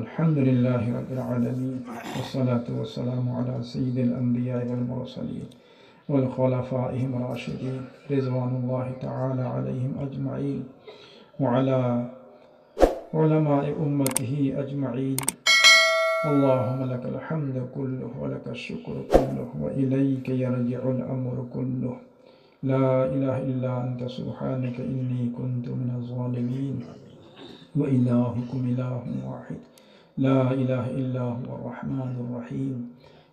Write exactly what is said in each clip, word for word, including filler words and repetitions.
الحمد لله رب العالمين، والصلاة والسلام على سيد الأنبياء والمرسلين وخلفائهم الراشدين رضوان الله تعالى عليهم أجمعين، وعلى علماء أمته أجمعين. اللهم لك الحمد كله ولك الشكر كله وإليك يرجع الأمر كله. لا إله إلا أنت سبحانك إني كنت من الظالمين. وإلهكم إله واحد لا إله إلا هو الرحمن الرحيم.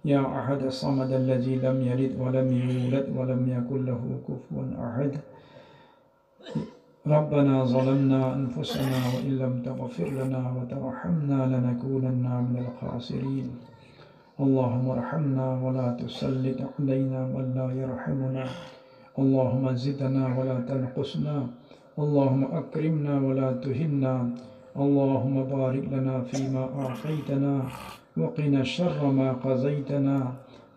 يا أحد الصمد الذي لم يلد ولم يولد ولم يكن له كفوا أحد. ربنا ظلمنا أنفسنا وإن لم تغفر لنا وترحمنا لنكونن من الخاسرين. اللهم ارحمنا ولا تسلط علينا من لا يرحمنا. اللهم زدنا ولا تنقصنا. اللهم أكرمنا ولا تهنا. اللهم بارك لنا فيما أعطيتنا وقنا شر ما قضيتنا.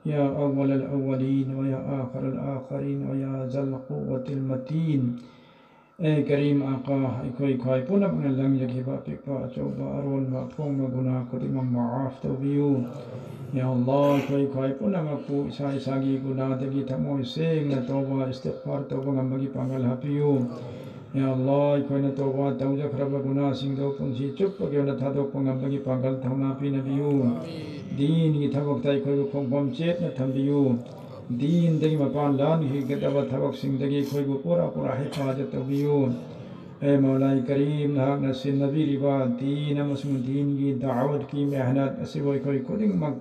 يا أول الأولين ويا آخر الآخرين ويا ذا القوة المتين. ꯑꯦ ꯀꯔꯤꯝ ꯑꯥꯀꯥ, ꯑꯩꯈꯣꯏ ꯈ꯭ꯋꯥꯏ ꯄꯨꯝꯅꯃꯛꯅ ꯂꯪꯖꯈꯤꯕ ꯑꯄꯤꯛꯄ, ꯑꯆꯧꯕ, ꯑꯔꯣꯟꯕ, ꯑꯄꯣꯡꯕ ꯒꯨꯅꯥ ꯈꯨꯗꯤꯡꯃꯛ ꯃꯥꯐ ꯇꯧꯕꯤꯌꯨ꯫ ꯌꯥ ꯑꯜꯂꯥꯍ, ꯑꯩꯈꯣꯏ ꯈ꯭ꯋꯥꯏ ꯄꯨꯝꯅꯃꯛꯄꯨ ꯏꯁꯥ ꯏꯁꯥꯒꯤ ꯒꯨꯅꯥꯗꯒꯤ ꯊꯃꯣꯏ ꯁꯦꯡꯅ ꯇꯧꯕ, ꯏꯁꯇꯤꯒꯐꯥꯔ ꯇꯧꯕ ꯉꯝꯕꯒꯤ ꯄꯥꯡꯒꯜ ꯍꯥꯞꯄꯤꯌꯨ꯫ ꯌꯥ ꯑꯜꯂꯥꯍ, ꯑꯩꯈꯣꯏꯅ ꯇꯧꯕ ꯇꯧꯖꯈ꯭ꯔꯕ ꯒꯨꯅꯥꯁꯤꯡꯗꯨ ꯄꯨꯟꯁꯤ ꯆꯨꯞꯄꯒꯤ ꯑꯣꯏꯅ ꯊꯥꯗꯣꯛꯄ ꯉꯝꯕꯒꯤ ꯄꯥꯡꯒꯜ ꯊꯧꯅꯥ ꯄꯤꯅꯕꯤꯌꯨ꯫ ꯗꯤꯟꯒꯤ ꯊꯕꯛꯇ ꯑꯩꯈꯣꯏꯕꯨ ꯈꯣꯡꯐꯝ ꯆꯦꯠꯅ ꯊꯝꯕꯤꯌꯨ꯫ ꯗꯤꯟꯗꯒꯤ ꯃꯄꯥꯟ ꯂꯥꯟꯈꯤꯒꯗꯕ ꯊꯕꯛꯁꯤꯡꯗꯒꯤ ꯑꯩꯈꯣꯏꯕꯨ ꯄꯨꯔꯥ ꯄꯨꯔꯥ ꯍꯤꯐꯥꯖꯠ ꯇꯧꯕꯤꯌꯨ꯫ ꯑꯦ ꯃꯧꯂꯥꯏ ꯀꯔꯤꯝ, ꯅꯍꯥꯛꯅ ꯁꯤꯟꯅꯕꯤꯔꯤꯕ ꯗꯤꯟ ꯑꯃꯁꯨꯡ ꯗꯤꯟꯒꯤ ꯗꯥꯋꯠꯀꯤ ꯃꯦꯍꯅꯠ ꯑꯁꯤꯕꯨ ꯑꯩꯈꯣꯏ ꯈꯨꯗꯤꯡꯃꯛ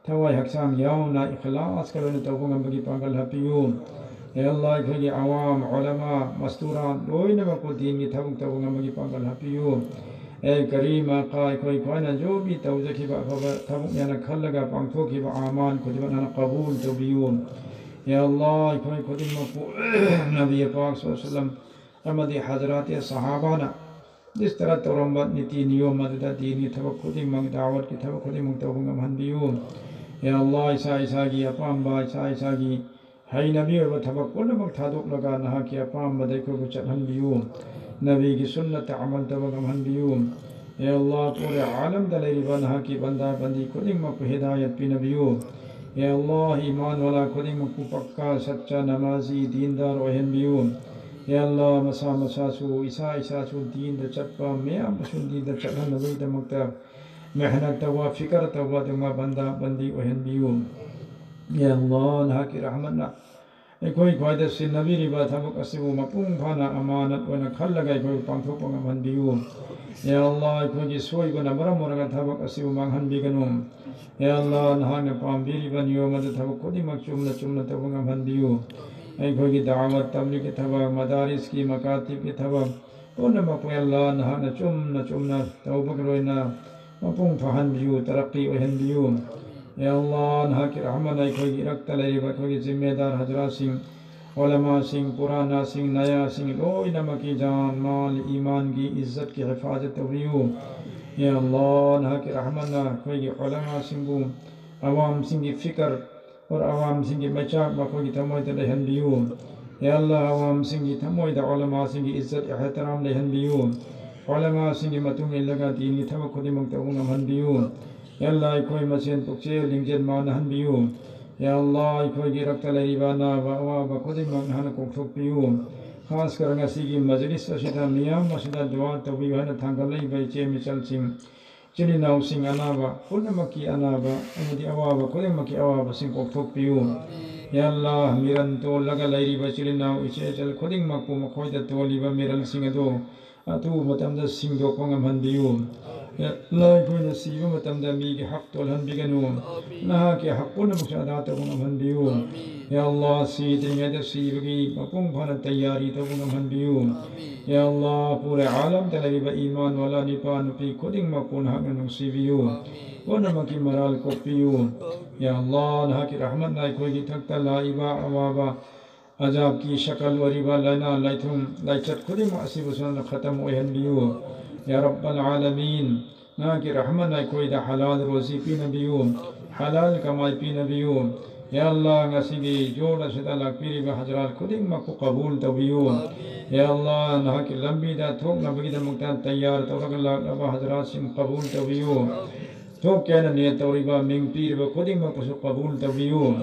ꯊꯋꯥꯏ ꯍꯛꯆꯥꯡ ꯌꯥꯎꯅ ꯏꯈꯂꯥꯁꯀ ꯂꯣꯏꯅ ꯇꯧꯕ ꯉꯝꯕꯒꯤ ꯄꯥꯡꯒꯜ ꯍꯥꯞꯄꯤꯌꯨ꯫ ꯑꯦ ꯑꯜꯂꯥꯍ, ꯑꯩꯈꯣꯏꯒꯤ ꯑꯋꯥꯝ, ꯎꯂꯃꯥ, ꯃꯁꯇꯨꯔꯥ ꯂꯣꯏꯅꯃꯛꯄꯨ ꯗꯤꯟꯒꯤ ꯊꯕꯛ ꯇꯧꯕ ꯉꯝꯕꯒꯤ ꯄꯥꯡꯒꯜ ꯍꯥꯞꯄꯤꯌꯨ꯫ ꯑꯦ ꯀꯔꯤꯝ ꯑꯥꯀꯥ, ꯑꯩꯈꯣꯏ ꯈ꯭ꯋꯥꯏꯅ ꯖꯣꯕꯤ ꯇꯧꯖꯈꯤꯕ ꯑꯐꯕ ꯊꯕꯛꯅꯦꯅ ꯈꯜꯂꯒ ꯄꯥꯡꯊꯣꯛꯈꯤꯕ ꯑꯃꯥꯟ ꯈꯨꯗꯤꯡꯃꯛ ꯅꯪꯅ ꯀꯕꯨꯜ ꯇꯧꯕꯤꯌꯨ꯫ ꯌꯥ ꯑꯜꯂꯥꯍ, ꯑꯩꯈꯣꯏ ꯈꯨꯗꯤꯡꯃꯛꯄꯨ ꯅꯕꯤ ꯄꯥꯛ ꯁꯜꯂꯜꯂꯥꯍꯨ ꯑꯂꯥꯏꯍꯤ ꯋꯥꯁꯜꯂꯝ ꯑꯃꯗꯤ ꯍꯖꯔꯥꯇꯦ ꯁꯍꯥꯕꯥꯅ ꯗꯤꯁꯇꯔ ꯇꯧꯔꯝꯕ ꯅꯤꯇꯤ ꯅꯤꯌꯣꯝ ꯑꯗꯨꯗ ꯗꯤꯟꯒꯤ ꯊꯕꯛ ꯈꯨꯗꯤꯡꯃꯛ, ꯗꯥꯋꯠꯀꯤ ꯊꯕꯛ ꯈꯨꯗꯤꯡꯃꯛ ꯇꯧꯕ ꯉꯝꯍꯟꯕꯤꯌꯨ꯫ ꯌꯥ ꯑꯜꯂꯥꯍ, ꯏꯁꯥ ꯏꯁꯥꯒꯤ ꯑꯄꯥꯝꯕ, ꯏꯁꯥ ꯏꯁꯥꯒꯤ ꯍꯩꯅꯕꯤ ꯑꯣꯏꯕ ꯊꯕꯛ ꯄꯨꯝꯅꯃꯛ ꯊꯥꯗꯣꯛꯂꯒ ꯅꯍꯥꯛꯀꯤ ꯑꯄꯥꯝꯕꯗ ꯑꯩꯈꯣꯏꯕꯨ ꯆꯠꯍꯟꯕꯤꯌꯨ꯫ ꯅꯕꯤꯒꯤ ꯁꯨꯟꯅꯠꯇ ꯑꯃꯜ ꯇꯧꯕ ꯉꯝꯍꯟꯕꯤꯌꯨ꯫ ꯌꯥ ꯑꯜꯂꯥꯍ, ꯄꯨꯔꯦ ꯑꯥꯂꯝꯗ ꯂꯩꯔꯤꯕ ꯅꯍꯥꯛꯀꯤ ꯕꯟꯗꯥ ꯕꯟꯗꯤ ꯈꯨꯗꯤꯡꯃꯛꯄꯨ ꯍꯤꯗꯥꯌꯠ ꯄꯤꯅꯕꯤꯌꯨ꯫ ꯌꯥ ꯑꯜꯂꯥꯍ, ꯏꯃꯥꯟ ꯋꯥꯂꯥ ꯈꯨꯗꯤꯡꯃꯛꯄꯨ ꯄꯛꯀꯥ, ꯁꯠꯆꯥ, ꯅꯃꯥꯖꯤ, ꯗꯤꯟꯗꯥꯔ ꯑꯣꯏꯍꯟꯕꯤꯌꯨ꯫ ꯌꯥ ꯑꯜꯂꯥꯍ, ꯃꯁꯥ ꯃꯁꯥꯁꯨ, ꯏꯁꯥ ꯏꯁꯥꯁꯨ ꯗꯤꯟꯗ ꯆꯠꯄ, ꯃꯌꯥꯝꯕꯨꯁꯨ ꯗꯤꯟꯗ ꯆꯠꯍꯟꯅꯕꯒꯤꯗꯃꯛꯇ ꯃꯦꯍꯅꯠ ꯇꯧꯕ, ꯐꯤꯀꯔ ꯇꯧꯕ ꯑꯗꯨꯒꯨꯝꯕ ꯕꯟꯗꯥ ꯕꯟꯗꯤ ꯑꯣꯏꯍꯟꯕꯤꯌꯨ꯫ ꯌꯥ ꯑꯜꯂꯥꯍ, ꯅꯍꯥꯛꯀꯤ ꯔꯍꯃꯠꯅ ꯑꯩꯈꯣꯏ ꯈ꯭ꯋꯥꯏꯗ ꯁꯤꯟꯅꯕꯤꯔꯤꯕ ꯊꯕꯛ ꯑꯁꯤꯕꯨ ꯃꯄꯨꯡ ꯐꯥꯅ ꯑꯃꯥꯅꯠ ꯑꯣꯏꯅ ꯈꯜꯂꯒ ꯑꯩꯈꯣꯏꯕꯨ ꯄꯥꯡꯊꯣꯛꯄ ꯉꯝꯍꯟꯕꯤꯌꯨ꯫ ꯌꯥ ꯑꯜꯂꯥꯍ, ꯑꯩꯈꯣꯏꯒꯤ ꯁꯣꯏꯕꯅ ꯃꯔꯝ ꯑꯣꯏꯔꯒ ꯊꯕꯛ ꯑꯁꯤꯕꯨ ꯃꯥꯡꯍꯟꯕꯤꯒꯅꯨ꯫ ꯌꯥ ꯑꯜꯂꯥꯍ, ꯅꯍꯥꯛꯅ ꯄꯥꯝꯕꯤꯔꯤꯕ ꯅꯤꯌꯣꯝ ꯑꯗꯨ ꯊꯕꯛ ꯈꯨꯗꯤꯡꯃꯛ ꯆꯨꯝꯅ ꯆꯨꯝꯅ ꯇꯧꯕ ꯉꯝꯍꯟꯕꯤꯌꯨ꯫ ꯑꯩꯈꯣꯏꯒꯤ ꯗꯥꯋꯠ ꯇꯕ꯭ꯂꯤꯒꯀꯤ ꯊꯕꯛ, ꯃꯗꯥꯔꯤꯁꯀꯤ, ꯃꯀꯥꯇꯤꯕꯀꯤ ꯊꯕꯛ ꯄꯨꯝꯅꯃꯛꯄꯨ ꯌꯥ ꯑꯜꯂꯥꯍ ꯅꯍꯥꯛꯅ ꯆꯨꯝꯅ ꯆꯨꯝꯅ ꯇꯧꯕꯒ ꯂꯣꯏꯅꯅ ꯃꯄꯨꯡ ꯐꯥꯍꯟꯕꯤꯌꯨ, ꯇꯔꯛꯀꯤ ꯑꯣꯏꯍꯟꯕꯤꯌꯨ꯫ ꯌꯥ ꯑꯜꯂꯥꯍ, ꯅꯍꯥꯛꯀꯤ ꯔꯍꯃꯠꯅ ꯑꯩꯈꯣꯏꯒꯤ ꯏꯔꯛꯇ ꯂꯩꯔꯤꯕ ꯑꯩꯈꯣꯏꯒꯤ ꯖꯤꯝꯃꯦꯗꯥꯔ ꯍꯖꯔꯥꯁꯤꯡ, ꯎꯂꯃꯥꯁꯤꯡ, ꯄꯨꯔꯥꯅꯥꯁꯤꯡ, ꯅꯌꯥꯁꯤꯡ ꯂꯣꯏꯅꯃꯛꯀꯤ ꯖꯥꯟ, ꯃꯥꯜ, ꯏꯃꯥꯟꯒꯤ ꯏꯖꯠꯀꯤ ꯍꯤꯐꯥꯖꯠ ꯇꯧꯕꯤꯌꯨ꯫ ꯌꯥ ꯑꯜꯂꯥꯍ, ꯅꯍꯥꯛꯀꯤ ꯔꯍꯃꯠꯅ ꯑꯩꯈꯣꯏꯒꯤ ꯎꯂꯃꯥꯁꯤꯡꯕꯨ ꯑꯋꯥꯝꯁꯤꯡꯒꯤ ꯐꯤꯀꯔ ꯑꯣꯔ ꯑꯋꯥꯝꯁꯤꯡꯒꯤ ꯃꯩꯆꯥꯛ ꯃꯈꯣꯏꯒꯤ ꯊꯃꯣꯏꯗ ꯂꯩꯍꯟꯕꯤꯌꯨ꯫ ꯌꯥ ꯑꯜꯂꯥꯍ, ꯑꯋꯥꯝꯁꯤꯡꯒꯤ ꯊꯃꯣꯏꯗ ꯎꯂꯃꯥꯁꯤꯡꯒꯤ ꯏꯖꯠ ꯏꯍꯇꯔꯥꯝ ꯂꯩꯍꯟꯕꯤꯌꯨ꯫ ꯎꯂꯃꯥꯁꯤꯡꯒꯤ ꯃꯇꯨꯡ ꯏꯜꯂꯒ ꯗꯤꯟꯒꯤ ꯊꯕꯛ ꯈꯨꯗꯤꯡꯃꯛ ꯇꯧꯕ ꯉꯝꯍꯟꯕꯤꯌꯨ꯫ ꯌꯥ ꯑꯜꯂꯥꯍ, ꯑꯩꯈꯣꯏ ꯃꯁꯦꯟ ꯄꯨꯛꯆꯦꯜ ꯂꯤꯡꯖꯦꯜ ꯃꯥꯟꯅꯍꯟꯕꯤꯌꯨ꯫ ꯌꯥ ꯑꯜꯂꯥꯍ, ꯑꯩꯈꯣꯏꯒꯤ ꯏꯔꯛꯇ ꯂꯩꯔꯤꯕ ꯑꯅꯥꯕ ꯑꯋꯥꯕ ꯈꯨꯗꯤꯡꯃꯛ ꯅꯍꯥꯛꯅ ꯀꯣꯛꯊꯣꯛꯄꯤꯌꯨ꯫ ꯈꯥꯁ ꯀꯔ ꯉꯁꯤꯒꯤ ꯃꯖꯂꯤꯁ ꯑꯁꯤꯗ ꯃꯤꯌꯥꯝ ꯑꯁꯤꯗ ꯗꯨꯋꯥ ꯇꯧꯕꯤꯌꯨ ꯍꯥꯏꯅ ꯊꯥꯡꯒꯠꯂꯛꯏꯕ ꯏꯆꯦ ꯃꯤꯆꯜꯁꯤꯡ, ꯏꯆꯤꯜ ꯏꯅꯥꯎꯁꯤꯡ, ꯑꯅꯥꯕ ꯄꯨꯝꯅꯃꯛꯀꯤ ꯑꯅꯥꯕ ꯑꯃꯗꯤ ꯑꯋꯥꯕ ꯈꯨꯗꯤꯡꯃꯛꯀꯤ ꯑꯋꯥꯕꯁꯤꯡ ꯀꯣꯛꯊꯣꯛꯄꯤꯌꯨ꯫ ꯌꯥ ꯑꯜꯂꯥꯍ, ꯃꯤꯔꯟ ꯇꯣꯜꯂꯒ ꯂꯩꯔꯤꯕ ꯏꯆꯤꯜ ꯏꯅꯥꯎ ꯏꯆꯦ ꯏꯆꯜ ꯈꯨꯗꯤꯡꯃꯛꯄꯨ ꯃꯈꯣꯏꯗ ꯇꯣꯜꯂꯤꯕ ꯃꯤꯔꯟꯁꯤꯡ ꯑꯗꯨ ꯑꯊꯨꯕ ꯃꯇꯝꯗ ꯁꯤꯡꯗꯣꯛꯄ ꯉꯝꯍꯟꯕꯤꯌꯨ꯫ ꯌꯥ ꯑꯜꯂꯥꯍ, ꯑꯩꯈꯣꯏꯅ ꯁꯤꯕ ꯃꯇꯝꯗ ꯃꯤꯒꯤ ꯍꯛ ꯇꯣꯜꯍꯟꯕꯤꯒꯅꯨ꯫ ꯅꯍꯥꯛꯀꯤ ꯍꯛ ꯄꯨꯝꯅꯃꯛꯁꯨ ꯑꯗꯥ ꯇꯧꯕ ꯉꯝꯍꯟꯕꯤꯌꯨ꯫ ꯌꯥ ꯑꯜꯂꯥꯍ, ꯁꯤꯗ꯭ꯔꯤꯉꯩꯗ ꯁꯤꯕꯒꯤ ꯃꯄꯨꯡ ꯐꯥꯅ ꯇꯌꯥꯔꯤ ꯇꯧꯕ ꯉꯝꯍꯟꯕꯤꯌꯨ꯫ ꯌꯥ ꯑꯜꯂꯥꯍ, ꯄꯨꯔꯦ ꯑꯥꯂꯝꯗ ꯂꯩꯔꯤꯕ ꯏꯃꯥꯟ ꯋꯥꯂꯥ ꯅꯨꯄꯥ ꯅꯨꯄꯤ ꯈꯨꯗꯤꯡꯃꯛꯄꯨ ꯅꯍꯥꯛꯅ ꯅꯨꯡꯁꯤꯕꯤꯌꯨ꯫ ꯄꯨꯝꯅꯃꯛꯀꯤ ꯃꯔꯥꯜ ꯀꯣꯛꯄꯤꯌꯨ꯫ ꯌꯥ ꯑꯜꯂꯥꯍ, ꯅꯍꯥꯛꯀꯤ ꯔꯍꯃꯠꯅ ꯑꯩꯈꯣꯏꯒꯤ ꯏꯊꯛꯇ ꯂꯥꯛꯏꯕ ꯑꯋꯥꯕ ꯑꯖꯥꯕꯀꯤ ꯁꯀꯜ ꯑꯣꯏꯔꯤꯕ ꯂꯥꯏꯅꯥ ꯂꯥꯏꯊꯨꯡ ꯂꯥꯏꯆꯠ ꯈꯨꯗꯤꯡꯃꯛ ꯑꯁꯤꯕꯨꯁꯨ ꯅꯪꯅ ꯈꯇꯝ ꯑꯣꯏꯍꯟꯕꯤꯌꯨ꯫ ꯌꯥ ꯔꯕ꯭ꯕꯜ ꯑꯥꯂꯃꯤꯟ, ꯅꯍꯥꯛꯀꯤ ꯔꯍꯃꯠꯅ ꯑꯩꯈꯣꯏꯗ ꯍꯂꯥꯜ ꯔꯣꯖꯤ ꯄꯤꯅꯕꯤꯌꯨ, ꯍꯂꯥꯜ ꯀꯃꯥꯏ ꯄꯤꯅꯕꯤꯌꯨ꯫ ꯌꯥ ꯑꯜꯂꯥ, ꯉꯁꯤꯒꯤ ꯖꯣꯔ ꯑꯁꯤꯗ ꯂꯥꯛꯄꯤꯔꯤꯕ ꯍꯖꯔꯥꯠ ꯈꯨꯗꯤꯡꯃꯛꯄꯨ ꯀꯕꯨꯜ ꯇꯧꯕꯤꯌꯨ꯫ ꯌꯥ ꯑꯜꯂꯥ, ꯅꯍꯥꯛꯀꯤ ꯂꯝꯕꯤꯗ ꯊꯣꯛꯅꯕꯒꯤꯗꯃꯛꯇ ꯇꯌꯥꯔ ꯇꯧꯔꯒ ꯂꯥꯛꯂꯕ ꯍꯖꯔꯥꯠꯁꯤꯡ ꯀꯕꯨꯜ ꯇꯧꯕꯤꯌꯨ꯫ ꯊꯣꯛꯀꯦ ꯍꯥꯏꯅ ꯅꯤꯌꯠ ꯇꯧꯔꯤꯕ, ꯃꯤꯡ ꯄꯤꯔꯤꯕ ꯈꯨꯗꯤꯡꯃꯛꯄꯨꯁꯨ ꯀꯕꯨꯜ ꯇꯧꯕꯤꯌꯨ꯫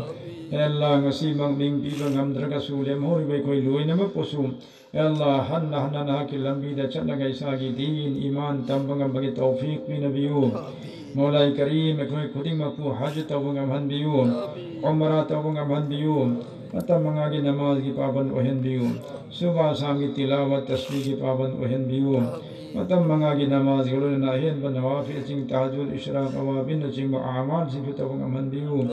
ꯌꯥ ꯑꯜꯂꯥ, ꯉꯁꯤꯃꯛ ꯃꯤꯡ ꯄꯤꯕ ꯉꯝꯗ꯭ꯔꯒꯁꯨ ꯂꯦꯝꯍꯧꯔꯤꯕ ꯑꯩꯈꯣꯏ ꯂꯣꯏꯅꯃꯛꯄꯨꯁꯨ ꯑꯦ ꯑꯜꯂꯥ, ꯍꯟꯅ ꯍꯟꯅ ꯅꯍꯥꯛꯀꯤ ꯂꯝꯕꯤꯗ ꯆꯠꯂꯒ ꯏꯁꯥꯒꯤ ꯗꯤꯟ, ꯏꯃꯥꯟ ꯇꯝꯕ ꯉꯝꯕꯒꯤ ꯇꯧꯐꯤꯛ ꯄꯤꯅꯕꯤꯌꯨ꯫ ꯃꯧꯂꯥꯏ ꯀꯔꯤꯝ, ꯑꯩꯈꯣꯏ ꯈꯨꯗꯤꯡꯃꯛꯄꯨ ꯍꯖ ꯇꯧꯕ ꯉꯝꯍꯟꯕꯤꯌꯨ, ꯎꯃꯔꯥ ꯇꯧꯕ ꯉꯝꯍꯟꯕꯤꯌꯨ, ꯃꯇꯝ ꯃꯉꯥꯒꯤ ꯅꯃꯥꯖꯒꯤ ꯄꯥꯕꯟ ꯑꯣꯏꯍꯟꯕꯤꯌꯨ, ꯁꯨꯕ ꯁꯥꯝꯒꯤ ꯇꯤꯂꯥꯋꯥ ꯇꯁꯕꯤꯒꯤ ꯄꯥꯕꯟ ꯑꯣꯏꯍꯟꯕꯤꯌꯨ, ꯃꯇꯝ ꯃꯉꯥꯒꯤ ꯅꯃꯥꯖꯒ ꯂꯣꯏꯅꯅ ꯑꯍꯦꯟꯕ ꯅꯋꯥꯐꯤꯜꯁꯤꯡ, ꯇꯥꯖꯨꯜ, ꯏꯁ꯭ꯔꯥꯛ, ꯑꯋꯥꯕꯤꯟꯅꯆꯤꯡꯕ ꯑꯃꯥꯜꯁꯤꯡꯁꯨ ꯇꯧꯕ ꯉꯝꯍꯟꯕꯤꯌꯨ꯫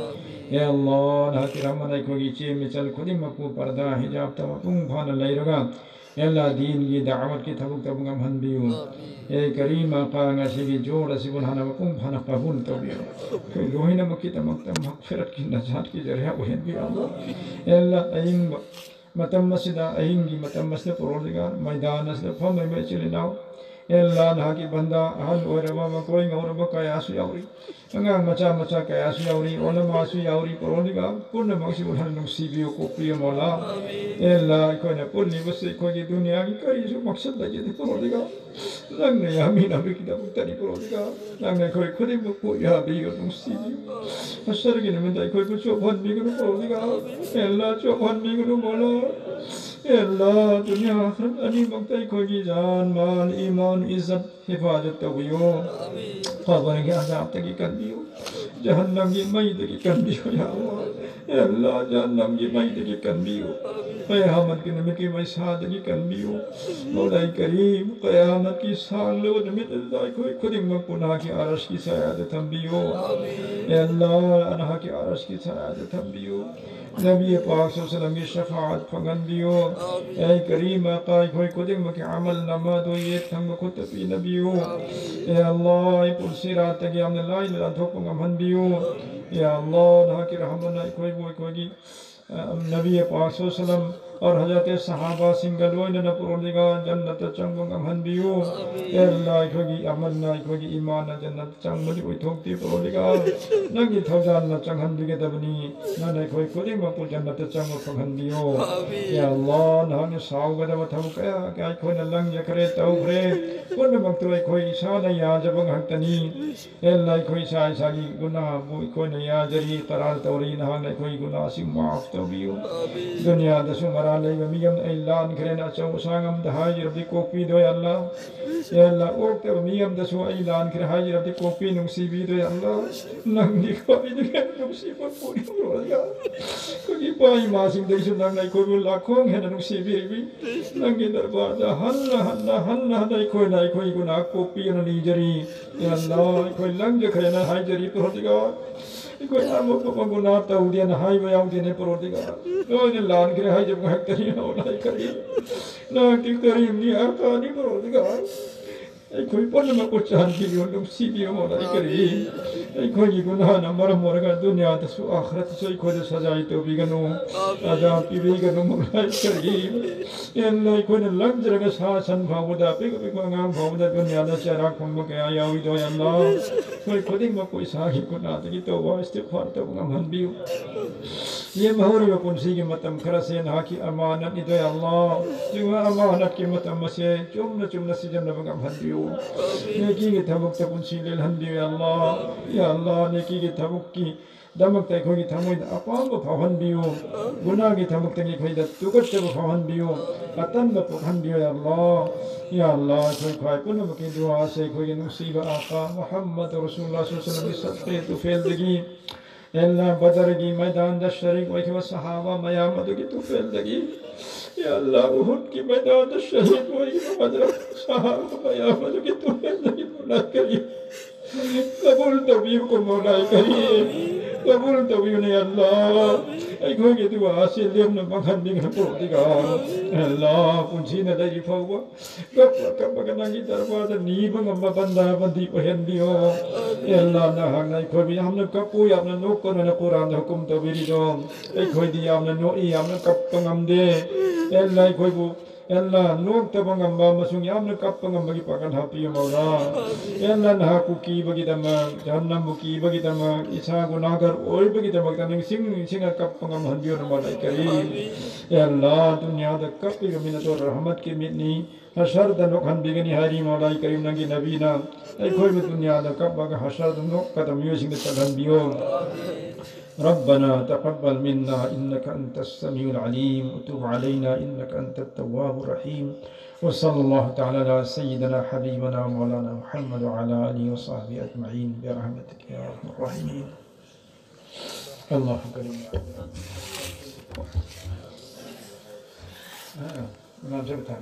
ꯑꯦ ꯑꯜꯂꯥ, ꯅꯍꯥꯛꯀꯤ ꯔꯍꯃꯟ ꯑꯩꯈꯣꯏꯒꯤ ꯏꯆꯦ ꯃꯤꯆꯜ ꯈꯨꯗꯤꯡꯃꯛꯄꯨ ꯄꯔꯗꯥ ꯍꯤꯖꯥꯕꯇ ꯃꯄꯨꯡ ꯐꯥꯅ ꯂꯩꯔꯒ ꯑꯦ ꯑꯜꯂꯥ, ꯗꯤꯟꯒꯤ ꯗꯥꯋꯠꯀꯤ ꯊꯕꯛ ꯇꯧꯕ ꯉꯝꯍꯟꯕꯤꯌꯨ꯫ ꯑꯦ ꯀꯔꯤꯝ ꯑꯀꯥ, ꯉꯁꯤꯒꯤ ꯖꯣꯔ ꯑꯁꯤꯕꯨ ꯅꯍꯥꯛꯅ ꯃꯄꯨꯡ ꯐꯥꯅ ꯀꯕꯨꯜ ꯇꯧꯕꯤꯌꯨ꯫ ꯑꯩꯈꯣꯏ ꯂꯣꯏꯅꯃꯛꯀꯤꯗꯃꯛꯇ ꯃꯒꯐꯤꯔꯠꯀꯤ, ꯅꯖꯥꯠꯀꯤ ꯖꯔꯤꯌꯥ ꯑꯣꯏꯍꯟꯕꯤꯌꯨ꯫ ꯑꯦ ꯑꯜꯂꯥ, ꯑꯍꯤꯡꯕ ꯃꯇꯝ ꯑꯁꯤꯗ, ꯑꯍꯤꯡꯒꯤ ꯃꯇꯝ ꯑꯁꯤꯗ ꯄꯔꯣꯔꯗꯤꯒꯥꯔ, ꯃꯩꯗꯥꯟ ꯑꯁꯤꯗ ꯐꯝꯂꯤꯕ ꯏꯆꯤꯜ ꯏꯅꯥꯎ, ꯑꯦ ꯑꯜꯂꯥ, ꯅꯍꯥꯛꯀꯤ ꯕꯟꯗꯥ ꯑꯍꯜ ꯑꯣꯏꯔꯕ, ꯃꯀꯣꯏ ꯉꯧꯔꯕ ꯀꯌꯥꯁꯨ ꯌꯥꯎꯔꯤ꯫ ꯑꯉꯥꯡ ꯃꯆꯥ ꯃꯆꯥ ꯀꯌꯥꯁꯨ ꯌꯥꯎꯔꯤ, ꯑꯣꯂꯃꯥꯁꯨ ꯌꯥꯎꯔꯤ, ꯄꯔꯣꯔꯗꯤꯒꯥꯔ, ꯄꯨꯝꯅꯃꯛꯁꯤꯕꯨ ꯅꯍꯥꯛꯅ ꯅꯨꯡꯁꯤꯕꯤꯌꯨ, ꯀꯣꯛꯄꯤꯌꯨ, ꯃꯧꯂꯥ꯫ ꯑꯦ ꯑꯜꯂꯥ, ꯑꯩꯈꯣꯏꯅ ꯄꯨꯜꯂꯤꯕꯁꯤ ꯑꯩꯈꯣꯏꯒꯤ ꯗꯨꯅꯤꯌꯥꯒꯤ ꯀꯔꯤꯁꯨ ꯃꯛꯁꯗ ꯂꯩꯖꯗꯦ, ꯄꯔꯣꯔꯗꯤꯒꯥꯔ꯫ ꯅꯪꯅ ꯌꯥꯕꯤꯅꯕꯒꯤꯗꯃꯛꯇꯅꯤ, ꯄꯔꯣꯔꯗꯤꯒꯥꯔ꯫ ꯅꯪꯅ ꯑꯩꯈꯣꯏ ꯈꯨꯗꯤꯡꯃꯛꯄꯨ ꯌꯥꯕꯤꯌꯨ, ꯅꯨꯡꯁꯤꯕꯤꯌꯨ꯫ ꯍꯁꯔꯒꯤ ꯅꯨꯃꯤꯠꯇ ꯑꯩꯈꯣꯏꯕꯨ ꯆꯣꯞꯍꯟꯕꯤꯒꯅꯨ, ꯄꯔꯣꯔꯗꯤꯒꯥꯔ꯫ ꯑꯦ ꯑꯜꯂꯥ, ꯆꯣꯞꯍꯟꯕꯤꯒꯅꯨ, ꯃꯧꯂꯥ꯫ ꯑꯦ ꯑꯜꯂꯥ, ꯗꯨꯅꯤꯌꯥ ꯑꯥꯈꯤꯔꯠ ꯑꯅꯤꯃꯛꯇ ꯑꯩꯈꯣꯏꯒꯤ ꯖꯥꯟ, ꯃꯥꯜ, ꯏꯃꯥꯟ, ꯏꯖꯠ ꯍꯤꯐꯥꯖꯠ ꯇꯧꯕꯤꯌꯨ꯫ ꯀꯕꯔꯒꯤ ꯑꯖꯥꯕꯇꯒꯤ ꯀꯟꯕꯤꯌꯨ꯫ ꯖꯍꯟꯅꯝꯒꯤ ꯃꯩꯗꯒꯤ ꯀꯟꯕꯤꯌꯨ, ꯌꯥ ꯑꯜꯂꯥ꯫ ꯑꯦ ꯑꯜꯂꯥ, ꯖꯍꯟꯅꯝꯒꯤ ꯃꯩꯗꯒꯤ ꯀꯟꯕꯤꯌꯨ꯫ ꯀꯌꯥꯃꯠꯀꯤ ꯅꯨꯃꯤꯠꯀꯤ ꯃꯩꯁꯥꯗꯒꯤ ꯀꯟꯕꯤꯌꯨ꯫ ꯃꯧꯂꯥꯏ ꯀꯔꯤꯝ, ꯀꯌꯥꯃꯠꯀꯤ ꯁꯥꯡꯂꯕ ꯅꯨꯃꯤꯠ ꯑꯗꯨꯗ ꯑꯩꯈꯣꯏ ꯈꯨꯗꯤꯡꯃꯛꯄꯨ ꯅꯍꯥꯛꯀꯤ ꯑꯔꯁꯀꯤ ꯁꯥꯌꯥꯗ ꯊꯝꯕꯤꯌꯨ꯫ ꯑꯦ ꯑꯜꯂꯥ, ꯅꯍꯥꯛꯀꯤ ꯑꯔꯁꯀꯤ ꯁꯥꯌꯥꯗ ꯊꯝꯕꯤꯌꯨ꯫ ꯅꯕꯤ ꯄꯥꯛ ꯁꯜꯂꯜꯂꯥꯍꯨ ꯑꯂꯥꯏꯍꯤ ꯋꯥꯁꯜꯂꯝꯒꯤ ꯁꯐꯥꯑꯠ ꯐꯪꯍꯟꯕꯤꯌꯨ꯫ ꯑꯦ ꯀꯔꯤꯝ ꯑꯀꯥ, ꯑꯩꯈꯣꯏ ꯈꯨꯗꯤꯡꯃꯛꯀꯤ ꯑꯃꯜ ꯅꯥꯃꯥꯗꯨ ꯌꯦꯠ ꯊꯪꯕ ꯈꯨꯠꯇ ꯄꯤꯅꯕꯤꯌꯨ꯫ ꯑꯦ ꯑꯜꯂꯥ, ꯑꯩ ꯄꯨꯟꯁꯤ ꯔꯥꯠꯇꯒꯤ ꯌꯥꯝꯅ ꯂꯥꯏꯅ ꯂꯥꯟꯊꯣꯛꯄ ꯉꯝꯍꯟꯕꯤꯌꯨ꯫ ꯑꯦ ꯑꯜꯂꯥ, ꯅꯍꯥꯛꯀꯤ ꯔꯍꯃꯟꯅ ꯑꯩꯈꯣꯏꯕꯨ ꯑꯩꯈꯣꯏꯒꯤ, ꯑ, ꯅꯕꯤ ꯄꯥꯛ ꯁꯜꯂꯜꯂꯥꯍꯨ ꯑꯂꯥꯏꯍꯤ ꯋꯥꯁꯜꯂꯝ ꯑꯔꯍꯖꯥꯇꯦ ꯁꯍꯥꯕꯥꯁꯤꯡꯒ ꯂꯣꯏꯅꯅ ꯄꯔꯣꯗꯤꯒꯥ ꯖꯟꯅꯠꯇ ꯆꯪꯕ ꯉꯝꯍꯟꯕꯤꯌꯨ꯫ ꯑꯦ ꯑꯜꯂꯥ, ꯑꯩꯈꯣꯏꯒꯤ ꯑꯃꯜꯅ, ꯑꯩꯈꯣꯏꯒꯤ ꯏꯃꯥꯟꯅ ꯖꯟꯅꯠꯇ ꯆꯪꯕꯗꯤ ꯑꯣꯏꯊꯣꯛꯇꯦ ꯄꯔꯣꯗꯤꯒꯥ꯫ ꯅꯪꯒꯤ ꯊꯧꯖꯥꯜꯅ ꯆꯪꯍꯟꯕꯤꯒꯗꯕꯅꯤ꯫ ꯅꯪꯅ ꯑꯩꯈꯣꯏ ꯈꯨꯗꯤꯡꯃꯛꯄꯨ ꯖꯟꯅꯠꯇ ꯆꯪꯕ ꯐꯪꯍꯟꯕꯤꯌꯨ꯫ ꯑꯦ ꯑꯜꯂꯥ, ꯅꯍꯥꯛꯅ ꯁꯥꯎꯒꯗꯕ ꯊꯕꯛ ꯀꯌꯥ ꯀꯌꯥ ꯑꯩꯈꯣꯏꯅ ꯂꯪꯖꯈ꯭ꯔꯦ, ꯇꯧꯈ꯭ꯔꯦ꯫ ꯄꯨꯝꯅꯃꯛꯇꯨ ꯑꯩꯈꯣꯏ ꯏꯁꯥꯅ ꯌꯥꯖꯕ ꯉꯥꯛꯇꯅꯤ꯫ ꯑꯦ ꯑꯜꯂꯥ, ꯑꯩꯈꯣꯏ ꯏꯁꯥ ꯏꯁꯥꯒꯤ ꯒꯨꯅꯥꯕꯨ ꯑꯩꯈꯣꯏꯅ ꯌꯥꯖꯔꯤ, ꯇꯔꯥꯜ ꯇꯧꯔꯤ꯫ ꯅꯍꯥꯛꯅ ꯑꯩꯈꯣꯏꯒꯤ ꯒꯨꯅꯥꯁꯤꯡ ꯃꯥꯐ ꯇꯧꯕꯤꯌꯨ꯫ ꯗꯨꯅꯤꯌꯥꯗꯁꯨ ꯃꯔꯥꯜ ꯂꯩꯕ ꯃꯤ ꯑꯃꯅ ꯑꯩ ꯂꯥꯟꯈ꯭ꯔꯦꯅ ꯑꯆꯧ ꯑꯁꯥꯡ ꯑꯃꯗ ꯍꯥꯏꯔꯕꯗꯤ ꯀꯣꯛꯄꯤꯗꯣꯏ ꯑꯜꯂꯥ꯫ ꯑꯦ ꯑꯜꯂꯥ, ꯑꯣꯛꯇꯕ ꯃꯤ ꯑꯃꯗꯁꯨ ꯑꯩ ꯂꯥꯟꯈ꯭ꯔꯦ ꯍꯥꯏꯔꯕꯗꯤ ꯀꯣꯛꯄꯤ, ꯅꯨꯡꯁꯤꯕꯤꯗꯣꯏ ꯑꯜꯂꯥ꯫ ꯅꯪꯗꯤ ꯈ꯭ꯋꯥꯏꯗꯒꯤ ꯍꯦꯟꯅ ꯅꯨꯡꯁꯤꯕ ꯄꯣꯠꯅꯤ ꯄꯔꯣꯗꯤꯒꯥ꯫ ꯑꯩꯈꯣꯏꯒꯤ ꯏꯄꯥ ꯏꯃꯥꯁꯤꯡꯗꯒꯤꯁꯨ ꯅꯪꯅ ꯑꯩꯈꯣꯏꯕꯨ ꯂꯥꯈꯣꯡ ꯍꯦꯟꯅ ꯅꯨꯡꯁꯤꯕꯤꯔꯤꯕꯤ꯫ ꯅꯪꯒꯤ ꯗꯔꯕꯥꯔꯗ ꯍꯟꯅ ꯍꯟꯅ ꯍꯟꯅ ꯍꯟꯅ ꯑꯩꯈꯣꯏꯅ ꯑꯩꯈꯣꯏꯒꯤ ꯒꯨꯅꯥ ꯀꯣꯛꯄꯤꯌꯣꯅ ꯅꯤꯖꯔꯤ꯫ ꯑꯦ ꯑꯜꯂꯥ, ꯑꯩꯈꯣꯏ ꯂꯪꯖꯈ꯭ꯔꯦꯅ ꯍꯥꯏꯖꯔꯤ ꯄꯔꯣꯗꯤꯒꯥ꯫ ꯑꯩꯈꯣꯏ ꯑꯃ ꯑꯃ ꯒꯨꯅꯥ ꯇꯧꯗꯦꯅ ꯍꯥꯏꯕ ꯌꯥꯎꯗꯦꯅꯦ ꯄꯔꯣꯗꯤꯒꯥ꯫ ꯂꯣꯏꯅ ꯂꯥꯟꯈ꯭ꯔꯦ ꯍꯥꯏꯖꯕ ꯉꯥꯛꯇꯅꯤ ꯃꯧꯂꯥꯏ ꯀꯔꯤꯝ꯫ ꯅꯍꯥꯛꯀꯤ ꯀꯔꯤꯝꯒꯤ ꯑꯥꯀꯥꯅꯤ ꯄꯔꯣꯗꯤꯒꯥ꯫ ꯑꯩꯈꯣꯏ ꯄꯨꯝꯅꯃꯛꯄꯨ ꯆꯥꯟꯕꯤꯌꯨ, ꯅꯨꯡꯁꯤꯕꯤꯌꯨ ꯃꯧꯂꯥꯏ ꯀꯔꯤꯝ꯫ ꯑꯩꯈꯣꯏꯒꯤ ꯒꯨꯅꯥꯅ ꯃꯔꯝ ꯑꯣꯏꯔꯒ ꯗꯨꯅꯤꯌꯥꯗꯁꯨ ꯑꯥꯈꯔꯠꯇꯁꯨ ꯑꯩꯈꯣꯏꯗ ꯁꯖꯥꯏ ꯇꯧꯕꯤꯒꯅꯨ, ꯑꯖꯥꯕ ꯄꯤꯕꯤꯒꯅꯨ ꯃꯧꯂꯥꯏ ꯀꯔꯤꯝ꯫ ꯑꯦ ꯑꯜꯂꯥ, ꯑꯩꯈꯣꯏꯅ ꯂꯪꯖꯔꯒ ꯁꯥ ꯁꯟ ꯐꯥꯎꯕꯗ, ꯑꯄꯤꯛ ꯑꯄꯤꯛꯄ ꯑꯉꯥꯡ ꯐꯥꯎꯕꯗ ꯗꯨꯅꯤꯌꯥꯗ ꯆꯩꯔꯥꯛ ꯐꯪꯕ ꯀꯌꯥ ꯌꯥꯎꯏꯗꯣ ꯑꯜꯂꯥ꯫ ꯑꯩꯈꯣꯏ ꯈꯨꯗꯤꯡꯃꯛꯄꯨ ꯏꯁꯥꯒꯤ ꯒꯨꯅꯥꯗꯒꯤ ꯇꯧꯕ ꯏꯁꯇꯤꯒꯐꯥꯔ ꯇꯧꯕ ꯉꯝꯍꯟꯕꯤꯌꯨ꯫ ꯂꯦꯝꯍꯧꯔꯤꯕ ꯄꯨꯟꯁꯤꯒꯤ ꯃꯇꯝ ꯈꯔꯁꯦ ꯅꯍꯥꯛꯀꯤ ꯑꯃꯥꯅꯠꯅꯤꯗꯣ ꯑꯜꯂꯥ꯫ ꯆꯨꯝꯕ ꯑꯃꯥꯅꯠꯀꯤ ꯃꯇꯝ ꯑꯁꯦ ꯆꯨꯝꯅ ꯆꯨꯝꯅ ꯁꯤꯖꯤꯟꯅꯕ ꯉꯝꯍꯟꯕꯤꯌꯨ꯫ ꯅꯦꯀꯤꯒꯤ ꯊꯕꯛꯇ ꯄꯨꯟꯁꯤ ꯂꯦꯜꯍꯟꯕꯤꯌꯨ ꯑꯜꯂꯥ꯫ ꯌꯥ ꯑꯜꯂꯥ, ꯅꯦꯀꯤꯒꯤ ꯊꯕꯛꯀꯤ ꯗꯃꯛꯇ ꯑꯩꯈꯣꯏꯒꯤ ꯊꯃꯣꯏꯗ ꯑꯄꯥꯝꯕ ꯐꯥꯎꯍꯟꯕꯤꯌꯨ꯫ ꯒꯨꯅꯥꯒꯤ ꯊꯕꯛꯇꯒꯤ ꯑꯩꯈꯣꯏꯗ ꯇꯨꯀꯠꯆꯕ ꯐꯥꯎꯍꯟꯕꯤꯌꯨ꯫ ꯑꯇꯟꯕ ꯄꯣꯛꯍꯟꯕꯤꯌꯨ, ꯌꯥ ꯑꯜꯂꯥ꯫ ꯌꯥ ꯑꯜꯂꯥ, ꯑꯩꯈꯣꯏ ꯈ꯭ꯋꯥꯏ ꯄꯨꯝꯅꯃꯛꯀꯤ ꯗꯨꯋꯥꯁꯦ ꯑꯩꯈꯣꯏꯒꯤ ꯅꯨꯡꯁꯤꯕ ꯑꯥꯀꯥ ꯃꯨꯍꯝꯃꯗ ꯔꯁꯨꯜꯂꯥꯍ ꯁꯜꯂꯜꯂꯥꯍꯨ ꯑꯂꯥꯏꯍꯤ ꯋꯁꯜꯂꯝꯒꯤ ꯁꯐꯦ ꯇꯨꯐꯦꯜꯗꯒꯤ, ꯑꯦ ꯑꯜꯂꯥ, ꯕꯗꯔꯒꯤ ꯃꯩꯗꯥꯟꯗ ꯁꯔꯤꯛ ꯑꯣꯏꯈꯤꯕ ꯁꯍꯥꯕꯥ ꯃꯌꯥꯝ ꯑꯗꯨꯒꯤ ꯇꯨꯐꯦꯜꯗꯒꯤ, ꯑꯦ ꯑꯜꯂꯥ, ꯎꯍꯨꯗꯀꯤ ꯃꯩꯗꯥꯟꯗ ꯁꯍꯤꯗ ꯑꯣꯏꯈꯤꯕ ꯍꯖꯔꯠ ꯁꯍꯥꯕꯥ ꯃꯌꯥꯝ ꯑꯗꯨꯒꯤ ꯇꯨꯐꯦꯜꯗꯒꯤ ꯃꯧꯂꯥꯏ ꯀꯔꯤꯝ ꯀꯕꯨꯜ ꯇꯧꯕꯤꯌꯨꯀꯣ ꯃꯧꯂꯥꯏ ꯀꯔꯤꯝ, ꯀꯕꯨꯜ ꯇꯧꯕꯤꯌꯨꯅꯦ ꯑꯜꯂꯥ꯫ ꯑꯩꯈꯣꯏꯒꯤ ꯗꯨꯋꯥꯁꯤ ꯂꯦꯝꯅ ꯃꯥꯡꯍꯟꯕꯤꯒꯅꯨꯀꯣ꯫ ꯑꯗꯨꯒ ꯑꯜꯂꯥ, ꯄꯨꯟꯁꯤꯅ ꯂꯩꯔꯤ ꯐꯥꯎꯕ ꯀꯞꯄ ꯀꯞꯄꯒ ꯅꯪꯒꯤ ꯗꯔꯕꯥꯔꯗ ꯅꯤꯕ ꯉꯝꯕ ꯕꯟꯗꯥ ꯕꯟꯗꯤ ꯑꯣꯏꯍꯟꯕꯤꯌꯣ꯫ ꯑꯦ ꯑꯜꯂꯥ, ꯅꯍꯥꯛꯅ ꯑꯩꯈꯣꯏꯕꯨ ꯌꯥꯝꯅ ꯀꯞꯄꯨ, ꯌꯥꯝꯅ ꯅꯣꯛꯀꯅꯨꯅ ꯀꯨꯔꯥꯟꯗ ꯍꯨꯀꯨꯝ ꯇꯧꯕꯤꯔꯤꯗꯣ, ꯑꯩꯈꯣꯏꯗꯤ ꯌꯥꯝꯅ ꯅꯣꯛꯏ, ꯌꯥꯝꯅ ꯀꯞꯄ ꯉꯝꯗꯦ꯫ ꯑꯦ ꯑꯜꯂꯥ, ꯑꯩꯈꯣꯏꯕꯨ, ꯑꯦ ꯑꯜꯂꯥ, ꯅꯣꯛꯇꯕ ꯉꯝꯕ ꯑꯃꯁꯨꯡ ꯌꯥꯝꯅ ꯀꯞꯄ ꯉꯝꯕꯒꯤ ꯄꯥꯡꯒꯜ ꯍꯥꯞꯄꯤꯌꯨ, ꯃꯧꯂꯥ꯫ ꯑꯦ ꯑꯜꯂꯥ, ꯅꯍꯥꯛꯄꯨ ꯀꯤꯕꯒꯤꯗꯃꯛ, ꯖꯍꯟꯅꯝꯕꯨ ꯀꯤꯕꯒꯤꯗꯃꯛ, ꯏꯁꯥ ꯒꯨꯅꯥꯒꯔ ꯑꯣꯏꯕꯒꯤꯗꯃꯛꯇ ꯅꯤꯡꯁꯤꯡ ꯅꯤꯡꯁꯤꯡꯉ ꯀꯞꯄ ꯉꯝꯍꯟꯕꯤꯌꯨ, ꯃꯧꯂꯥ ꯀꯔꯤꯝ꯫ ꯑꯦ ꯑꯜꯂꯥ, ꯗꯨꯅꯤꯌꯥꯗ ꯀꯞꯄꯤꯕ ꯃꯤ ꯅꯠꯇ꯭ꯔꯣ, ꯔꯍꯃꯠꯀꯤ ꯃꯤꯠꯅꯤ꯫ ꯍꯁꯔꯗ ꯅꯣꯛꯍꯟꯕꯤꯒꯅꯤ ꯍꯥꯏꯔꯤ ꯃꯧꯂꯥ ꯀꯔꯤꯝ, ꯅꯪꯒꯤ ꯅꯕꯤꯅ꯫ ꯑꯩꯈꯣꯏꯕꯨ ꯗꯨꯅꯤꯌꯥꯗ ꯀꯞꯄꯒ ꯍꯁꯔꯗ ꯅꯣꯛꯀꯗꯕ ꯃꯤꯑꯣꯏꯁꯤꯡꯗ ꯆꯠꯍꯟꯕꯤꯌꯣ꯫ ربنا تقبل منا إنك أنت السميع العليم وتب علينا إنك أنت التواب الرحيم. وصلى الله تعالى على سيدنا حبيبنا مولانا محمد وعلى آله وصحبه أجمعين برحمتك يا أرحم الراحمين. الله أكبر. آه، ما جبتها.